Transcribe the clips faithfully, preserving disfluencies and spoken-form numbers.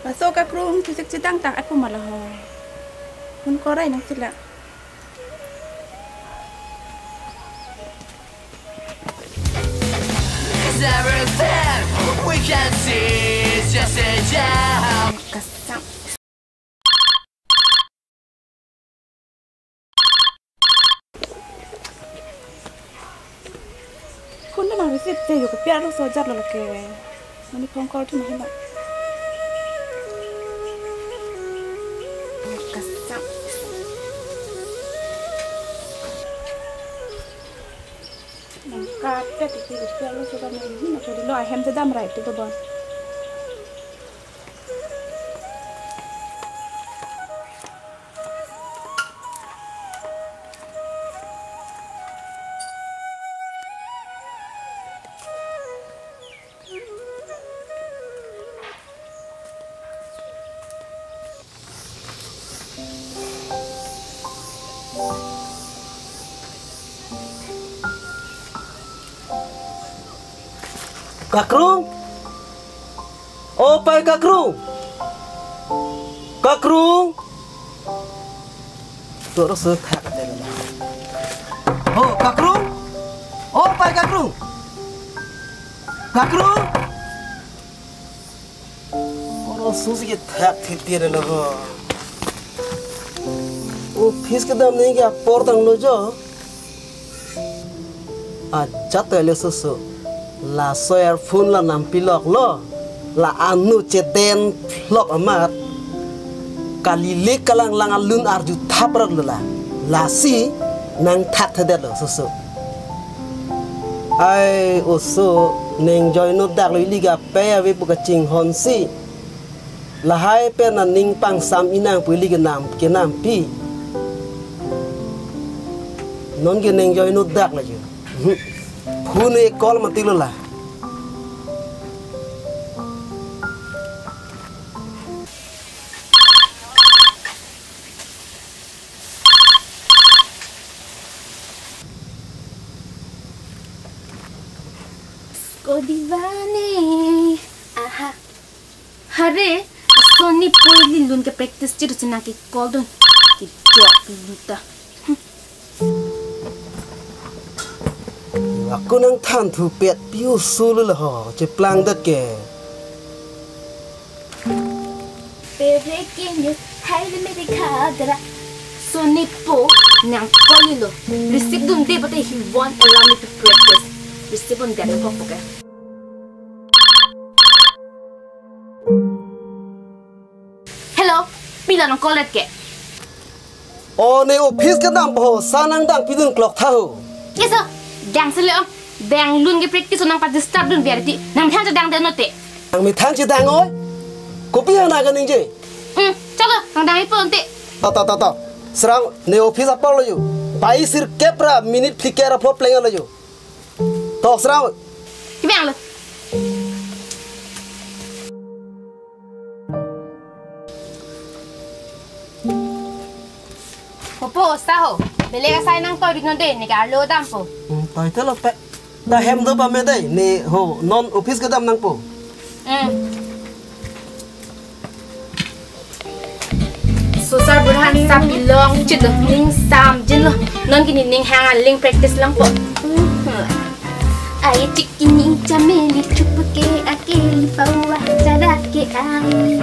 Laso Kakrung kisik chedang tang apo ma la ho. Phone korai nang sila. Is everything we can see is just a jam. Kasang. Phone nang receive te, yo kopi arloso jatlo lake. Mane phone call tu nahi ba. Kasang. Nang kate titi kopi arloso ba, nang hin chodi lo ahem te dam rai tu to ba. Kakrung? O pai Kakrung? Kakrung? Toro so thak te la. O Kakrung? O pai Kakrung? Kakrung? Oro susi ke thak thiti re lo ho. Office kedam nangji apor tanglo jo. Ajat ta le soso. Laso earphone la nampi loklo. La anu chedeng lok amat. Kalilik kalanglang alun arju thap rat lo la. Lasi nang thak thedet lo soso. Ai oso, neng join no dak lo, ili ga pe ave pu kachinghon si. Lahai pen aning pangsam inang pu ili kenam kenampi. Non ke neng join no dak la jo. Phone e call mati lo la. Ko divane. Aha. Hare, soni poili lun ke practice chiru chinang ke call dun. Ke jok luta. Ako nang than thupet piu sulu la ho, cheplang dak ke. Pere ke news hai le mere khadra. Soni po nang call lo. Receive dunde, but he won't allow me to practice. Receive dunde nang kok ke. Hello, pila nang call ke? O ne office kedam po, sa nang dang pidun clock tha ho. Yes sir, dang sele ong, dang lun ke practice nang pa disturb dun biar ti, nang thang chedang den note. Nang methang chedang oi, kopi hang na ka ningje. Hmm, chalo, nang dang ipo ante. To to to to, serang ne office apor lo yo, bai sirkep ra minute phlikep ra phlop pleng lo yo. To serang. Kibang lo. Popo, saho. Bele ka sai nang toi dik non de, ne ka arlo dampo. Hmm, toi te lo pe. Ta hem do pame dei, ne ho, non office kedam nangpo. Hmm. Sosar Burhan sap ilong chit lo, ning samjin lo. Non ke ne ning hang aling practice langpo. Ai chik ini chameli chup ke akeli pawa chara ke ai.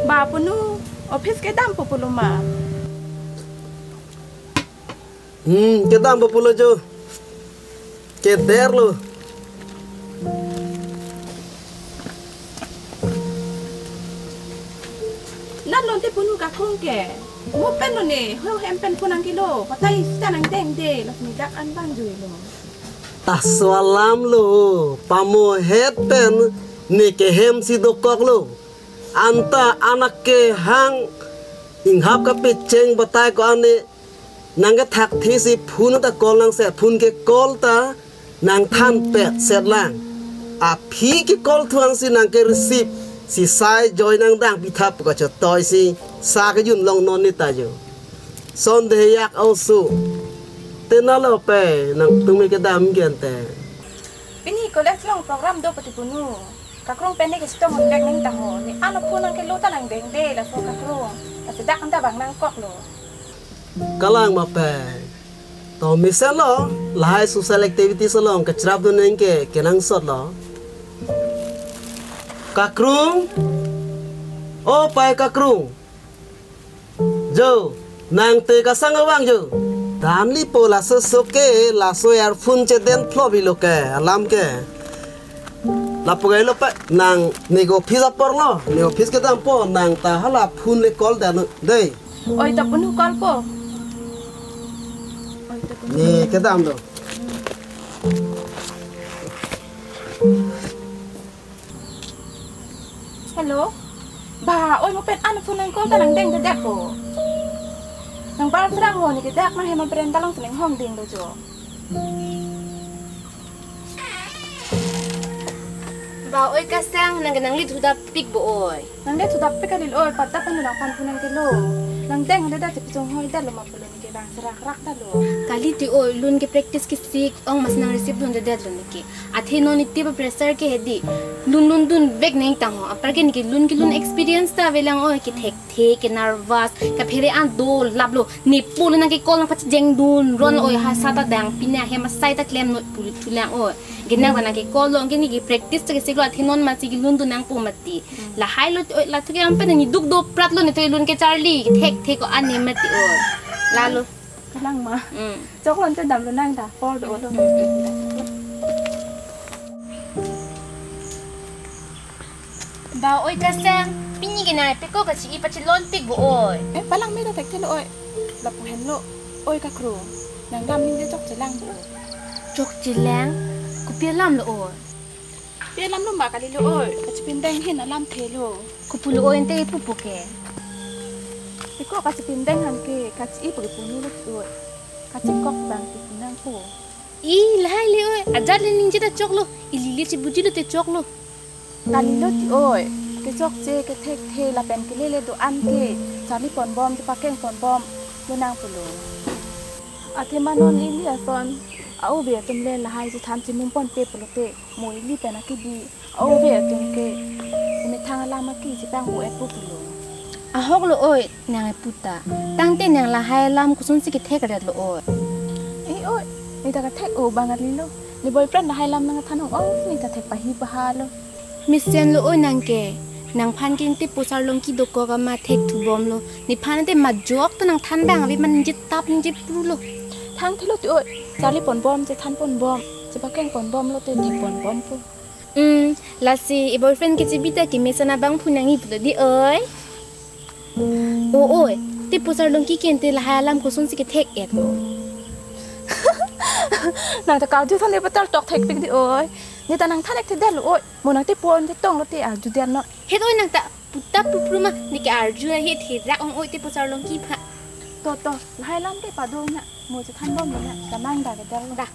Ba punu, office kedampo pulo ma? Hmm, kedampo pulo jo. Keder lo. Nat lonte punu Kakrung ke. Mo pen lo ne, ho hem pen punang kilo. Patai sita nang deng de, las ni dak an bang jui lo. Taso alam lo, pamohet pen ne ke hem si dokok lo. Anta anak ke hang inghap kapecheng batai ko ane nang ke thakthi si phone ta call nang se, phone ke call ta nang than pet set lang. Aphi ke call thuang si nang ke receive si sai join nang dang pithap ka chotoi si sa ke jun long non ni ta jo. Sonde yak osu. Tena lo pe nangtum kedam ke ante. Pini college along program do pati punu. Kakrung pen ne kachetong vek nangtangho. Ne ano phone nangkelo ta nangdengde laso kakrung. Lasi dak anta bang nangkoklo. Kalang ma pe. To mesen lo, lahai social activities along kacharap dun neng ke kenangsot lo. Kakrung. O pai Kakrung. Jo, nang te kasang abang jo. Damli po laso soke, laso earphone chedeng phlop ilo ke, alam ke. Lapu gai lo pe, nang nek office apor lo, nek office kedam po, nang ta hala phone le call dan dei. Oi ta punu call po. Oi ta punu. Ne kedam lo. Hello? Ba, oi mo pen ano phone nangkok ta nangdengdedet po. Nang bar serang ho ne ke dak nang hem a-veranda along si nanghong ding do jo. Ba, oi Kasang, nang ke nangli thudap pik bo oi. Nangli thudap pik kali lo oi, pada panu nangphan phone nangkelo. Nangdengdedet si pachong hoi det lo ma pulo ne ke bang serak rak ta lo. Kali ti oi, lun ke practice ke sik, ong mas nang receive dundedet lo ne ke. Athe non iti ba pressure ke hedi. Lun lun dun vek nangtangho. Apar ke ne ke lun ke lun experience ta avelang oi, ke thekthe, ke nervous, kaphere an do laplo. Ne pulo nang ke call nangpachejeng dun ron oi, ha sata dang pine ahem asai ta klem noi pulo thulang oi. Ke nang ba nang ke call long ke ne ke practice ta ke siklo, athe non masi ke lun dun nangpo mati. Lahai lo oi, la thu ke ampe ne duk do prat lo ne to lun ke charli, thekthe ko an ne mati oi. Lalo. Kalang ma. Mm. Choklo ante damlo nang ta, call do lo. Mm, mm. Ba oi Kasang, pini ke nai peko kachi-i pachelon pik bo oi. Eh, palang me ta thekthe lo oi. Lapu henlo, oi Kakrung. Nang dam ningje chokchelang bo oi. Chokchelang? Kopi alam lo oi. Pi alam lo ma kali lo oi. Kachepindeng hin alamthe lo. Kopulo oi ante pupo ke. Eko kachepindeng han ke kachi-i pu ke punu lo oi. Kachekok bang ke punang po. I lahai le oi, ajat le ningje ta choklo, ili le chibuji lo te choklo. Kali lo ti oi, kechokche, kethekthe, lapen kelele do-an ke, charli ponbom, chepakeng ponbom, lo nang pulo. Athe ma non ili ason, a-ove atum le lahai chethan chimum ponpe pulote, mo ili pen akibi, a-ove atum ke, methang alam aki chepang u-et po pulo. Ahok lo oi, nang epu ta. Tangte nang lahai alam kosonsi kethekret lo oi. Eh oi, ne ta kethek o bang kali lo. Ne boyfriend lahai alam nangthan ong ong ne ta thek pahi paha lo. Mesen lo oi nang ke. Nangphan ke ne Tepo Sarlongki dokok ama thekthubom lo. Nephan te majok ta nangthan bang ave ma ningje tap ningje pru lo. Thangthe lo ti oi. Charli ponbom, chethan ponbom, chepakeng ponbom lo te thek ponbom po. Hmm, lasi i boyfriend kechebi ta kemesen abang phu nangji pulo di oi. O oi, Tepo Sarlongki ke ante lahai alam kosonsi kethek-et lo. Nang ta kaju than epatal tok thekpik di oi. Ne ta nangthan ekthedet lo oi. Mo nang Tepo ante tong lo te arju dian no. Het oi nang ta puta pupru ma, ne ke arju ahe therak ong oi Tepo Sarlongki pha. To to, lahai alam ke pado na, mo chethan bom na, kamang da kedal. Da.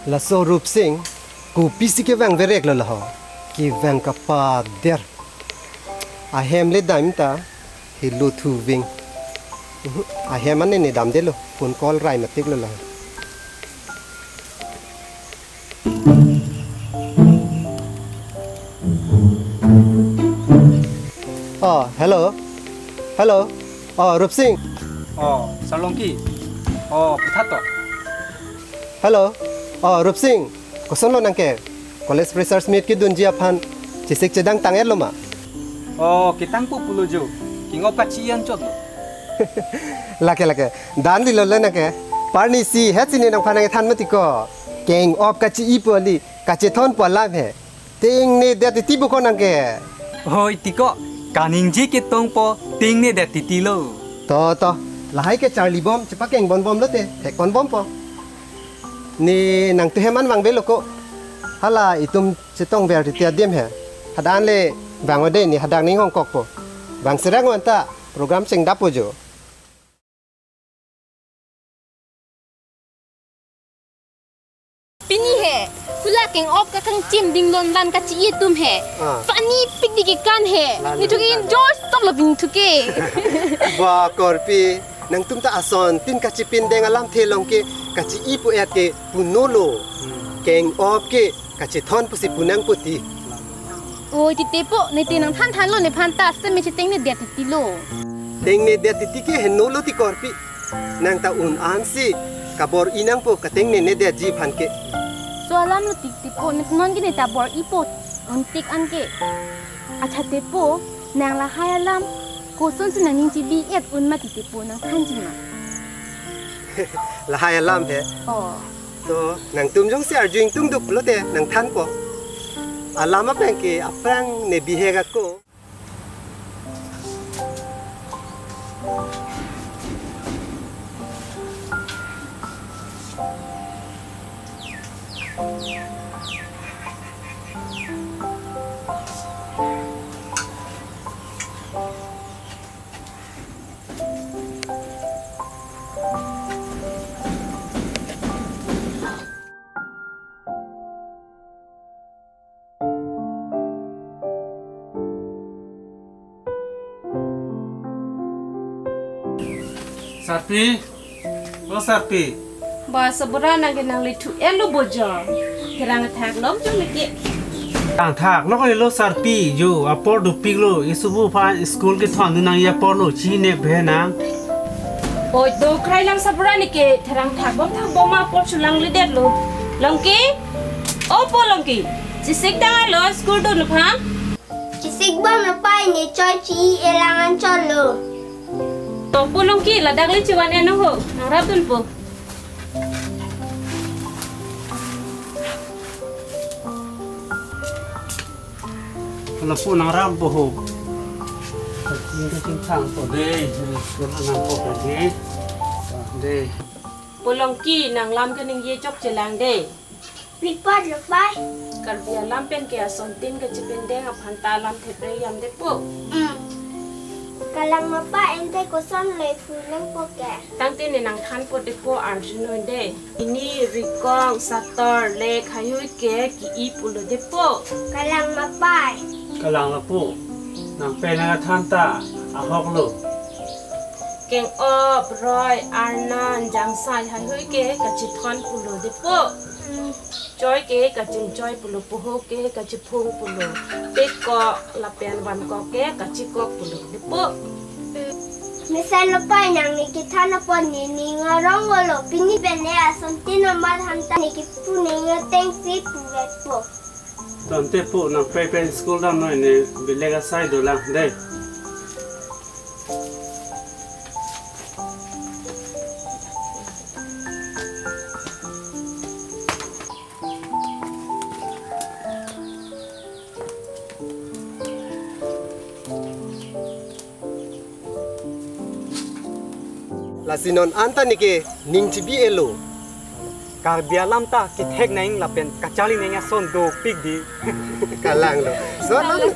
Laso Rupsing, kopisi kevang verek lo laho, kevang kapader. Ahem le dam ta, helo thuving. Uhu, ahem ane ne damde lo, phone call rai matik lo laho. Oh, hello. Hello. Oh, Rupsing. Oh, Sarlongki. Oh, pitha to. Hello. Oh, Rupsing. Koson lo nang ke? College freshers meet kedunji aphan chesik chedang tang-et lo ma? Oh, ketang po pulo jo. Keng-op kachi-i anchot lo. Lake lake. Dan lilo le nang ke. Parni si het sini nangphan nangthan mati ko. Keng-op kachi-i pu ali, kachethon pu alam he. Tengne det titi pu ko nang ke. Hoi ti ko, kaningje ketong po, tengne det titi lo. To to, lahai ke charli bom, chepakeng ponbom lo te, thek ponbom po. Ne nangtum hem an vangve lo ko. Hala itum chetong ver titi adim he. Hadak an le vang ode ne hadak ning hongkok po. Vang serang wan ta program chengdap po jo. Pini Keng-op kakangchim dinglon lan kachi-i atum he. Ah. Funny pik di kekan he. Lalo, nithuk lalo. Enjoy sok lo pini nithuk ke. Ba korpi, nangtum ta asontin kachipindeng alamthe along ke kachi-i pu-et ke punolo. Hmm. Keng-op ke kachethon pusi punang puti. Oi, tite po, nete nangthan thanlo nephan ta, seta me chetengne det titi lo. Tengne det titi ke henolo ti korpi. Nang ta un-an si kabor-i nangpo katengne ne detji aphan ke. So alam lo titi po, ne non ke ne ta bor-ipo, un tik an ke. Accha tite po, nang lahai alam kosonsi nangning chibi-et un ma titi po, nangthanji ma? Lahai alam he. Oh. To, nangtum jongsi arju ingtungduk pulote nangthanpo. Alam apeng ke aphrang ne bihek ako. Sarpi, o Sarpi. Ba Sabura, nang ke nanglethu-et lo bo jo. Therang thak lok jo leke. Therang thak lok lo Sarpi jo, apor dopik lo, isubu aphan school kethondun nangji apor lo, chinep he nang. Oi, dokrailang Sabura, neke therang thak bom thak bom apor chulangledet lo. Longki, o po Longki, chisik tanglo school dun aphan. Chisik bom lo pai, ne choi chi-i elang an chotlo. To po Longki, ladak le chivan-en ho, nangrapdunpo. Lapu nangrappo ho. Chingthang po de, school nangpo de. De. Po Longki, nang lam kaningje chokchelang de. Report lo pai. Karbi alam pen ke asontin kachipindeng aphan ta alamthe prek yam de po. Mm. Kalang ma pai, ante koson le phu nangpo ke. Tangte ne nangthanpo de po, arjunon de. Ini, rikong, sator, lek, haihui ke ki-i pulo de po. Kalang ma pai. Kalang lapu. Nang pen nangthan ta ahok lo. Keng-op, roi, arnan, jangsai, haihui ke kachethon pulo de po. Mm. Choi ke kachingchoi pulo, poho ke kachiphung pulo, pek kok lapen van kok ke kachikok pulo de po. Mesen lo pai, nang ne kethan apot ne ning arong lo, pini pen ne asontin amat than ta ne kipu ne nge tengsi puvet po. Tangte po, nang pai pen school damnoi, ne bilek asai dolang de. Lasi non anta neke ning chibi-et lo. Karbi alam ta kethek nang lapen kacharli nang ason dopik di. Kalang lo. So, kalang lo.